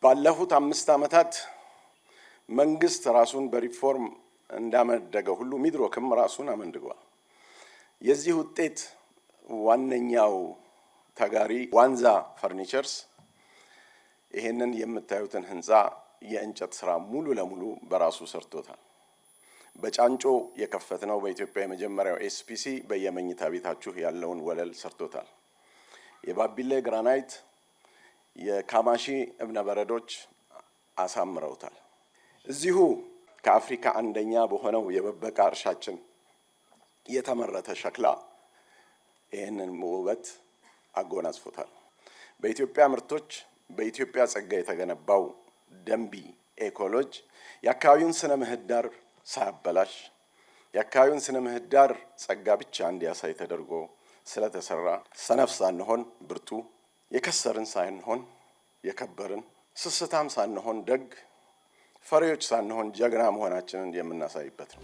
ባለፉት 5 ዓመታት መንግስት ራሱን በሪፎርም እንዳመነደገ ሁሉ ሚድሮክም ራሱን አመንድጓል። የዚህ ውጤት ዋነኛው ተጋሪ ዋንዛ Furnitures ይሄንን የምታዩትን ህንፃ የእንጨት ስራ ሙሉ ለሙሉ በራሱ ሰርቶታል። በጫንጮ የከፈትነው በኢትዮጵያ የመጀመሪያው SPC በየመኝታ ቤታችሁ ያለውን ወለል ሰርቶታል። የባቢሌ ግራናይት፣ የካማሺ እብነበረዶች አሳምረውታል። እዚሁ ከአፍሪካ አንደኛ በሆነው የበበቃ እርሻችን የተመረተ ሸክላ ይህንን ውበት አጎናጽፎታል። በኢትዮጵያ ምርቶች፣ በኢትዮጵያ ጸጋ የተገነባው ደንቢ Eco Lodge የአካባቢውን ስነ ምህዳር ሳያበላሽ፣ የአካባቢውን ስነ ምህዳር ጸጋ ብቻ እንዲያሳይ ተደርጎ ስለተሰራ፣ ሰነፍ ሳንሆን ብርቱ፣ የከሰርን ሳንሆን የከበርን፣ ስስታም ሳንሆን ደግ፣ ፈሪዎች ሳንሆን ጀግና መሆናችንን የምናሳይበት ነው።